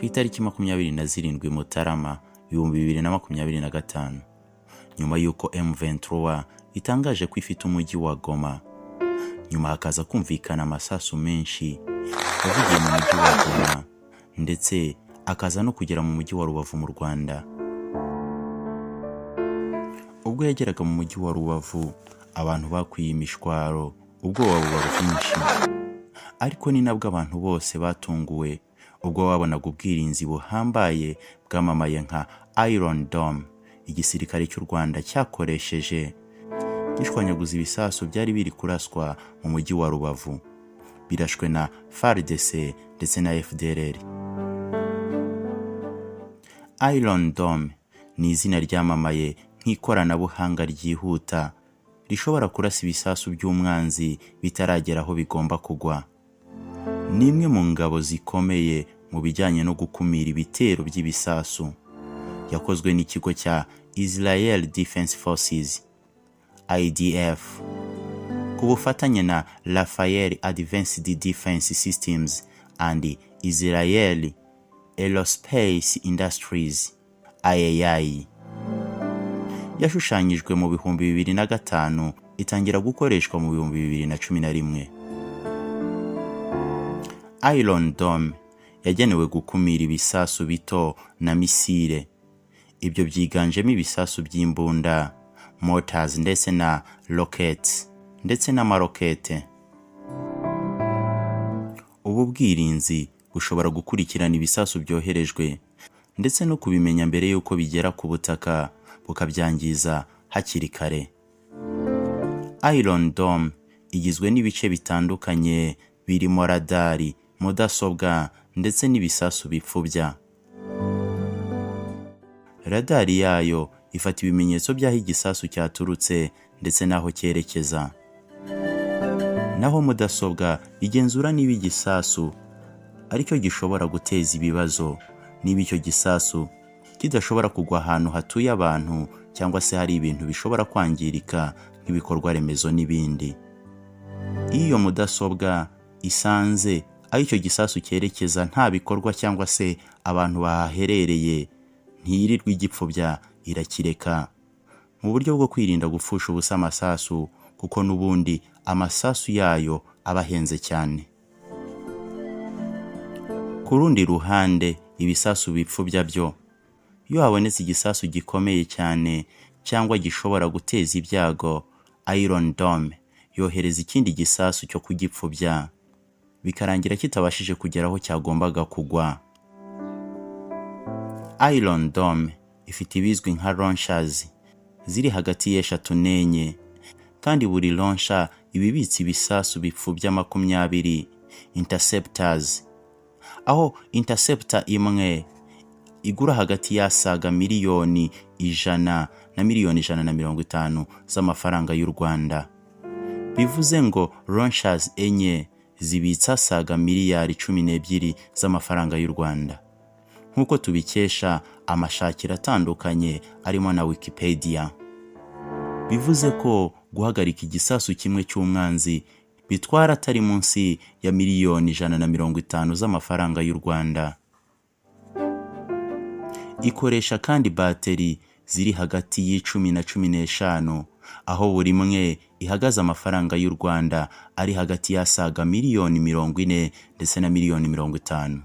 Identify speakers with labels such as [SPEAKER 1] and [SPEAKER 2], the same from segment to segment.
[SPEAKER 1] Ku itariki 27 Mutarama 2025, nyuma y'uko M23 itangaje ko ifite umujyi wa Goma, nyuma hakaza kumvikana amasasu menshi yavugiye mu mujyi wa Goma, ndetse akaza no kugera mu mujyi wa Rubavu mu Rwanda. Ubwo yageraga mu mujyi wa Rubavu, abantu bakwiye imishwaro, ubwoba buba bwinshi. Ariko ni nabwo abantu bose batunguwe ubwo babonaga ubwirinzi buhambaye bwamamaye nka Iron Dome igisirikare cy'u Rwanda cyakoresheje gishwanyaguza ibisasu byari biri kuraswa mu mujyi wa Rubavu, birashwe na FARDC ndetse na FDLR. Iron Dome ni izina ryamamaye nk'ikoranabuhanga ryihuta rishobora kurasa ibisasu by'umwanzi bitaragera aho bigomba kugwa. Ni imwe mu ngabo zikomeye mu bijyanye no gukumira ibitero by'ibisasu. Yakozwe n'ikigo cya Israel Defense Forces, IDF, ku bufatanye na Rafael Advanced Defense Systems and Israel Aerospace Industries, IAI. Yashushanyijwe mu 2005, itangira gukoreshwa mu 2011. Iron Dome yagenewe gukumira ibisasu bito na misile. Ibyo byiganjemo ibisasu by'imbunda, mortars ndetse na rockets ndetse n'amarokete. Ubu bwirinzi bushobora gukurikirana ibisasu byoherejwe ndetse no kubimenya mbere y'uko bigera ku butaka, bukabyangiza hakiri kare. Iron Dome igizwe n'ibice bitandukanye birimo radari, mudasobwa ndetse n'ibisasu bipfubya. Radari yayo ifata ibimenyetso by'aho igisasu cyaturutse ndetse n'aho cyerekeza, naho mudasobwa igenzura niba igisasu aricyo gishobora guteza ibibazo, niba icyo gisasu kidashobora kugwa ahantu hatuye abantu cyangwa se hari ibintu bishobora kwangirika nk'ibikorwa remezo n'ibindi. Iyo iyo mudasobwa isanze aho icyo gisasu cyerekeza nta bikorwa cyangwa se abantu bahaherereye, ntiyirirwa igipfubya, irakireka mu buryo bwo kwirinda gupfusha ubusa amasasu, kuko n'ubundi amasasu yayo aba ahenze cyane. Ku rundi ruhande, ibisasu bipfubya byo, iyo habonetse igisasu gikomeye cyane cyangwa gishobora guteza ibyago, Iron Dome yohereza ikindi gisasu cyo kugipfubya, bikarangira kitabashije kugera aho cyagombaga kugwa. Iron Dome ifite ibizwi nka launchers ziri hagati y'eshatu n'enye, kandi buri launcher iba ibitse ibisasu bipfubya 20, interceptors, aho interceptor imwe igura hagati y'asaga miliyoni 100 na miliyoni 150 z'amafaranga y'u Rwanda. Bivuze ngo launchers enye zibitse asaga miliyari 12 z'amafaranga y'u Rwanda, nk'uko tubikesha amashakiro atandukanye arimo na Wikipedia. Bivuze ko guhagarika igisasu kimwe cy'umwanzi bitwara atari munsi ya miliyoni 150 z'amafaranga y'u Rwanda. Ikoresha kandi bateri ziri hagati y'icumi na 15, aho buri imwe ihagaze amafaranga y'u Rwanda ari hagati y'asaga miliyoni 40 ndetse na miliyoni 50.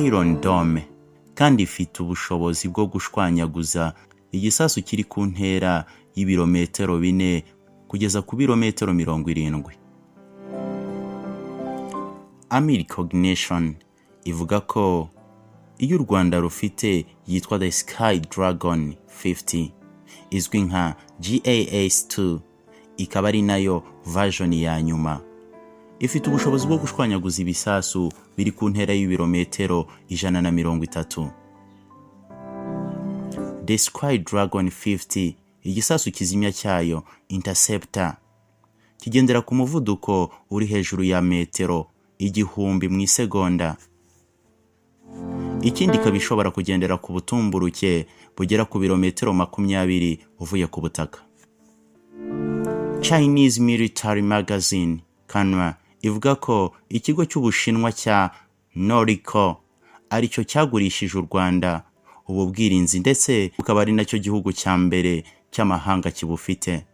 [SPEAKER 1] Iron Dome kandi ifite ubushobozi bwo gushwanyaguza igisasu kiri ku ntera y'ibirometero 4 kugeza ku birometero 70. Army Recognition ivuga ko iyo u Rwanda rufite yitwa The Sky Dragon 50, izwi nka GAS2, ikaba ari nayo version ya nyuma. Ifite ubushobozi bwo gushwanyaguza ibisasu biri ku ntera y'ibirometero 130. The Sky Dragon 50, igisasu kizimya cyayo, interceptor, kigendera ku muvuduko uri hejuru ya metero 1000 mu isegonda. Ikindi, ikaba ishobora kugendera ku butumburuke bugera ku birometero 20 uvuye ku butaka. Chinese Military Magazine Kanwa ivuga ko ikigo cy'Ubushinwa cya Noriko aricyo cyagurishije u Rwanda ubu bwirinzi, ndetse bukaba ari nacyo gihugu cya mbere cy'amahanga kibufite.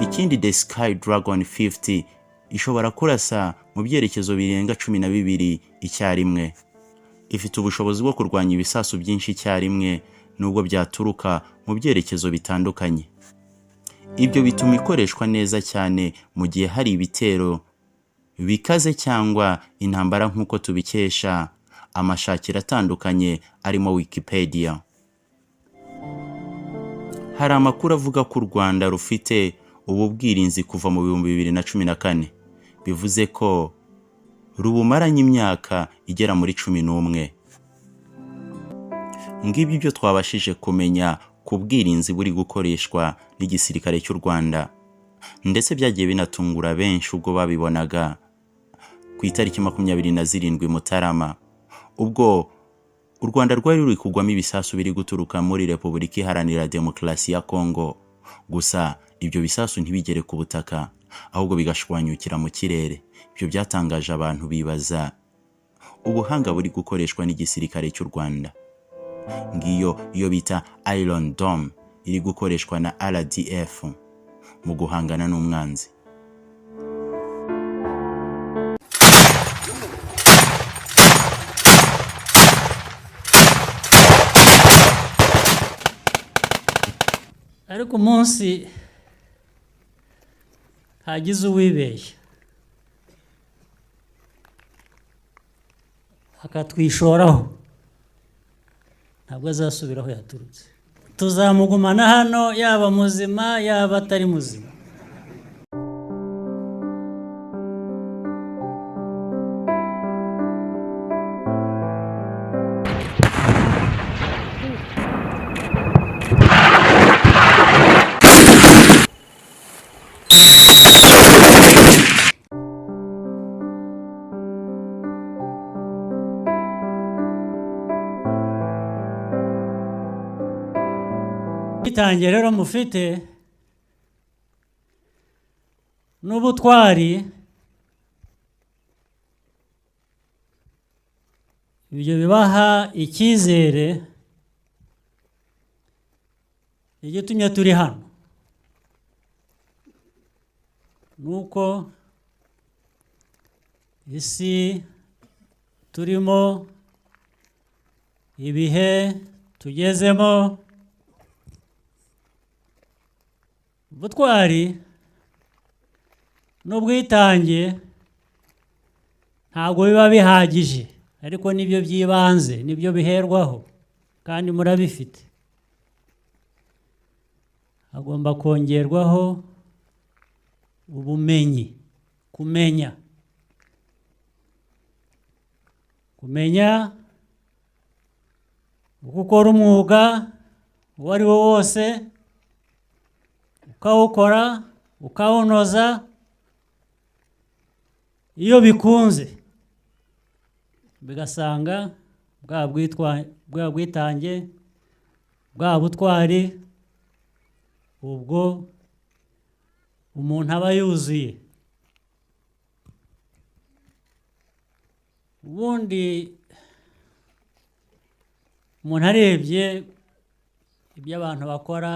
[SPEAKER 1] Ikindi, The Sky Dragon 50 ishobora kurasa mu byerekezo birenga 12 icyarimwe. Ifite ubushobozi bwo kurwanya ibisasu byinshi icyarimwe, nubwo byaturuka mu byerekezo bitandukanye. Ibyo bituma ikoreshwa neza cyane mu gihe hari ibitero bikaze cyangwa intambara, nk'uko tubikesha amashakiro atandukanye arimo Wikipedia. Hari amakuru avuga ko u Rwanda rufite ubu bwirinzi kuva mu 2014, bivuze ko rubumaranye imyaka igera muri 11. Ngibyo ibyo twabashije kumenya ku bwirinzi buri gukoreshwa n'igisirikare cy'u Rwanda, ndetse byagiye binatungura benshi ubwo babibonaga ku itariki 27 Mutarama, ubwo u Rwanda rwari ruri kugwamo ibisasu biri guturuka muri Repubulika Iharanira Demokarasi ya Kongo. Gusa ibyo bisasu ntibigere ku butaka, ahubwo bigashwanyukira mu kirere. Ibyo byatangaje abantu, bibaza ubuhanga buri gukoreshwa n'igisirikare cy'u Rwanda. Ngiyo iyo bita Iron Dome iri gukoreshwa na RDF mu guhangana n'umwanzi.
[SPEAKER 2] Ariko umunsi hagize uwibeshya akatwishoraho, ntabwo azasubira aho yaturutse. Tuzamugumana hano, yaba muzima, yaba atari muzima. Ubwitange rero mufite n'ubutwari, ibyo bibaha icyizere. Igitumye turi hano ni uko isi turimo, ibihe tugezemo, ubutwari n'ubwitange ntabwo biba bihagije, ariko nibyo by'ibanze, nibyo biherwaho, kandi murabifite. Hagomba kongerwaho ubumenyi, kumenya, kumenya uko ukora umwuga uwo ari wo wose, ukawukora ukawunoza. Iyo bikunze bigasanga bwa bwitange, bwa butwari, ubwo umuntu aba yuzuye. Ubundi umuntu arebye ibyo abantu bakora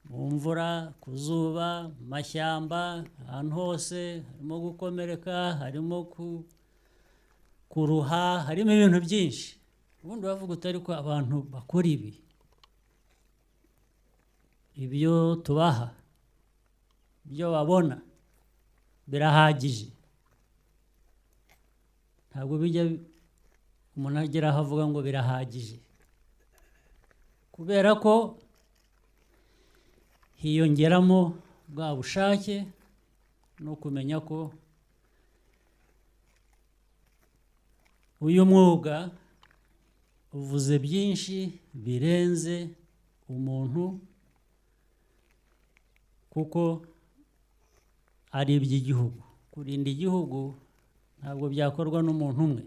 [SPEAKER 2] mu mvura, ku zuba, mu mashyamba, ahantu hose harimo gukomereka, harimo kuruha, harimo ibintu byinshi. Ubundi bavuga uti ariko abantu bakora ibi, ibyo tubaha, ibyo babona birahagije? Ntabwo bijya umuntu agera aho avuga ngo birahagije, kubera ko hiyongeramo bwa bushake no kumenya ko uyu mwuga uvuze byinshi birenze umuntu, kuko ari iby'igihugu. Kurinda igihugu ntabwo byakorwa n'umuntu umwe.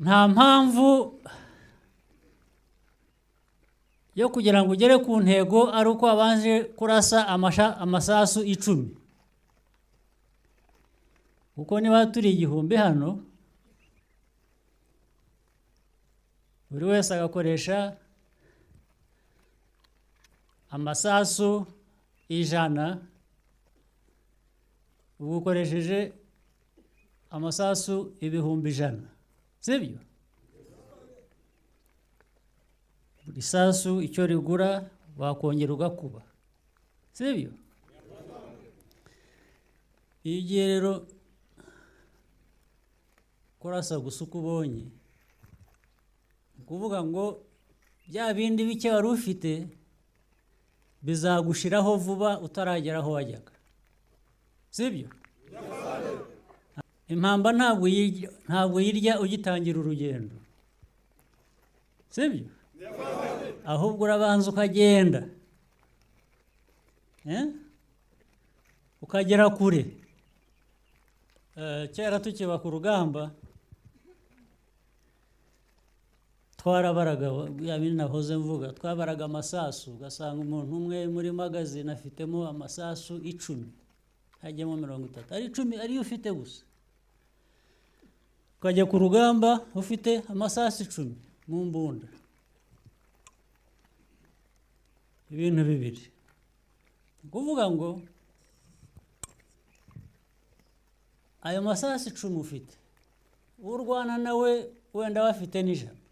[SPEAKER 2] Nta mpamvu yo kugira ngo ugere ku ntego ari uko wabanje kurasa amasasu 10. Kuko niba turi 1000 hano, buri wese agakoresha amasasu 100, ubu ukoresheje amasasu 100,000, sibyo? Buri sasu icyo rigura wakongera ugakuba, sibyo? Iyo ugiye rero kurasa gusa uko ubonye, kuvuga ngo bya bindi bike wari ufite bizagushiraho vuba utaragera aho wajyaga, sibyo? Impamba ntabwo yirya ugitangira urugendo, sibyo? Ahubwo urabanza ukagenda, ukagera kure. Kera tukiba ku rugamba twarabaraga, ya bindi nahoze mvuga, twabaraga amasasu, ugasanga umuntu umwe muri magazine afitemo amasasu 10, hajyamo 30, ari 10 ariyo ufite gusa. Ukajya ku rugamba ufite amasasu 10 mu mbunda. Ibintu bibiri. Kuvuga ngo ayo masasu 10 ufite, urwana nawe wenda bafite n'ijana.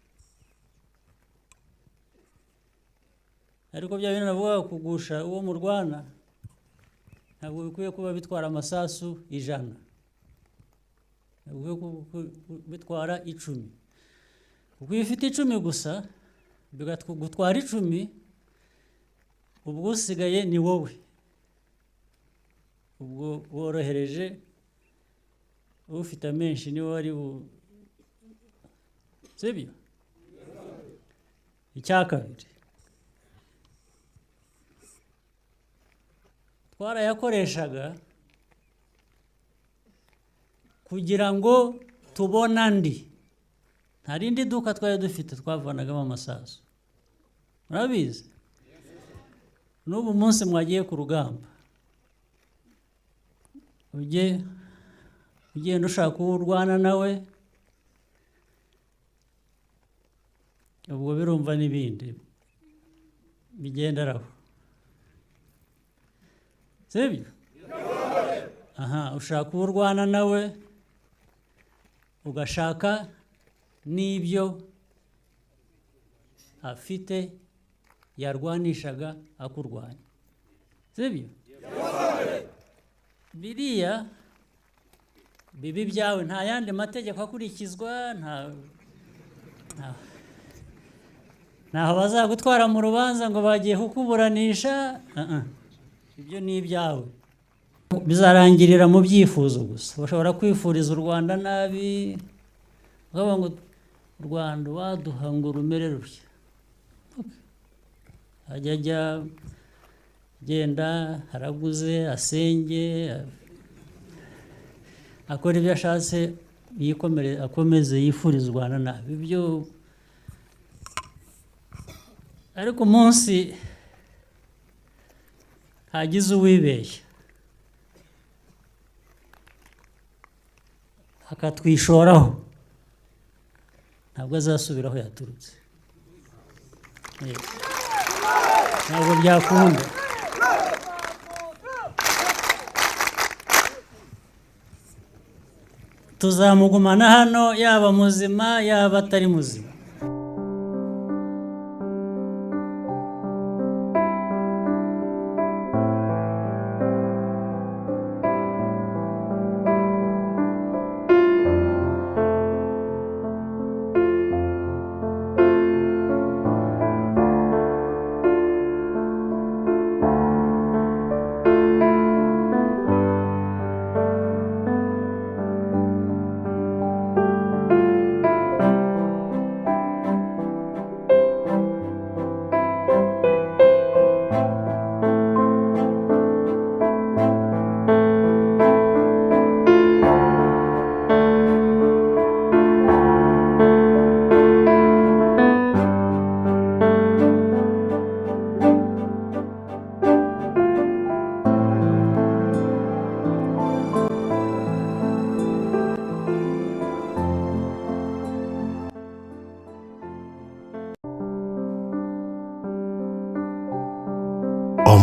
[SPEAKER 2] Ariko bya bintu navuga kugusha uwo murwana ntabwo bikwiye kuba bitwara amasasu 100. Ntabwo bitwara 10. Kuko iyo ufite 10 gusa bigutwara 10, ubwo usigaye ni wowe. Ubwo worohereje ufite menshi ni wari sibyo? Icya kabiri, twarayakoreshaga kugira ngo tubone andi. Nta rindi duka twari dufite twavanagamo amasasu, murabizi. N'ubu munsi mwagiye ku rugamba, ujye ugenda ushaka uwo urwana nawe, ubwo birumva n'ibindi bigenderaho, sibyo? Aha, ushaka uwo urwana nawe, ugashaka n'ibyo afite yarwanishaga akurwanya, sibyo? Biriya bibi byawe nta yandi mategeko akurikizwa, ntaho bazagutwara mu rubanza ngo bagiye kukuburanisha. Ibyo ni ibyawe, bizarangirira mu byifuzo gusa. Bashobora kwifuriza u Rwanda nabi, bakavuga ngo u Rwanda waduha ngo rumere rutya. Ajya ajya genda haraguze asenge akora ibyo ashatse, yikomere akomeze yifuriza u Rwanda nabi ibyo. Ariko umunsi hagize uwibeshya akatwishoraho, ntabwo azasubiraho yaturutse, ntabwo byakunda. Tuzamugumana hano, yaba muzima yaba atari muzima.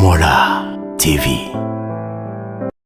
[SPEAKER 1] Humura TV.